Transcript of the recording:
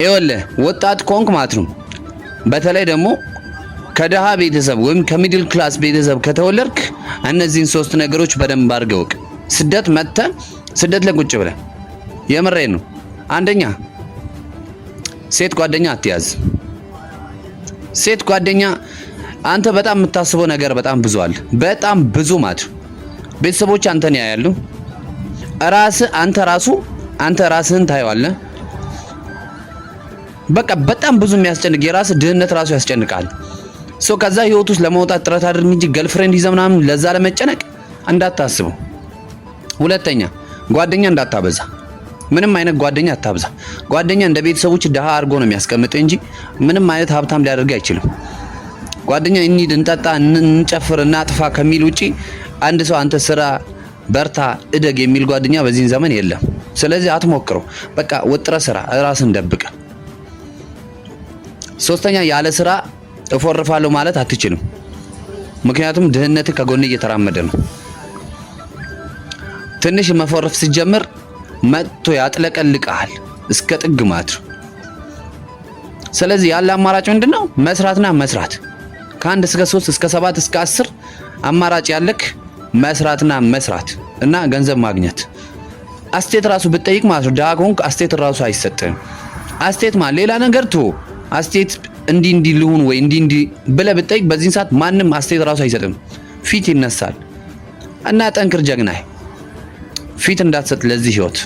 ይኸውልህ ወጣት ከሆንክ ማለት ነው፣ በተለይ ደግሞ ከደሃ ቤተሰብ ወይም ከ middle class ቤተሰብ ከተወለድክ እነዚህን ሶስት ነገሮች በደንብ አድርገህ እወቅ። ስደት መጥተህ ስደት ላይ ቁጭ ብለህ፣ የምሬን ነው። አንደኛ ሴት ጓደኛ አትያዝ። ሴት ጓደኛ፣ አንተ በጣም የምታስበው ነገር በጣም ብዙ አለ። በጣም ብዙ ማለት ነው። ቤተሰቦች አንተን ያያሉ። ራስህ አንተ ራሱ አንተ ራስህን ታየዋለህ። በቃ በጣም ብዙ የሚያስጨንቅ የራስህ ድህነት ራሱ ያስጨንቃል። So ከዛ ህይወት ውስጥ ለመውጣት ጥረት አድርግ እንጂ girlfriend ይዘህ ምናምን ለዛ ለመጨነቅ እንዳታስበው። ሁለተኛ ጓደኛ እንዳታበዛ። ምንም አይነት ጓደኛ አታብዛ። ጓደኛ እንደ ቤተሰቦች ድሃ አድርጎ ነው የሚያስቀምጥ እንጂ ምንም አይነት ሀብታም ሊያደርግ አይችልም። ጓደኛ እንሂድ፣ እንጠጣ፣ እንጨፍር፣ እናጥፋ ከሚል ውጪ አንድ ሰው አንተ ስራ፣ በርታ፣ እደግ የሚል ጓደኛ በዚህን ዘመን የለም። ስለዚህ አትሞክረው። በቃ ወጥረህ ስራ፣ ራስን ደብቀ። ሶስተኛ ያለ ስራ እፎርፋለሁ ማለት አትችልም። ምክንያቱም ድህነት ከጎን እየተራመደ ነው። ትንሽ መፎረፍ ሲጀምር መጥቶ ያጥለቀልቅሃል እስከ ጥግ ማለት ነው። ስለዚህ ያለ አማራጭ ምንድነው? መስራትና መስራት። ከአንድ እስከ ሶስት እስከ ሰባት እስከ 10 አማራጭ ያለክ መስራትና መስራት እና ገንዘብ ማግኘት። አስተያየት ራሱ ብትጠይቅ ማለት ነው፣ ድሃ ከሆንክ አስተያየት ራሱ አይሰጥም። አስተያየት ማለት ሌላ ነገር ቶ አስተያየት እንዲህ እንዲህ ልሁን ወይ እንዲህ እንዲህ ብለህ ብትጠይቅ በዚህን ሰዓት ማንም አስተያየት ራሱ አይሰጥም። ፊት ይነሳል። እና ጠንክር ጀግናዬ፣ ፊት እንዳትሰጥ ለዚህ ህይወት።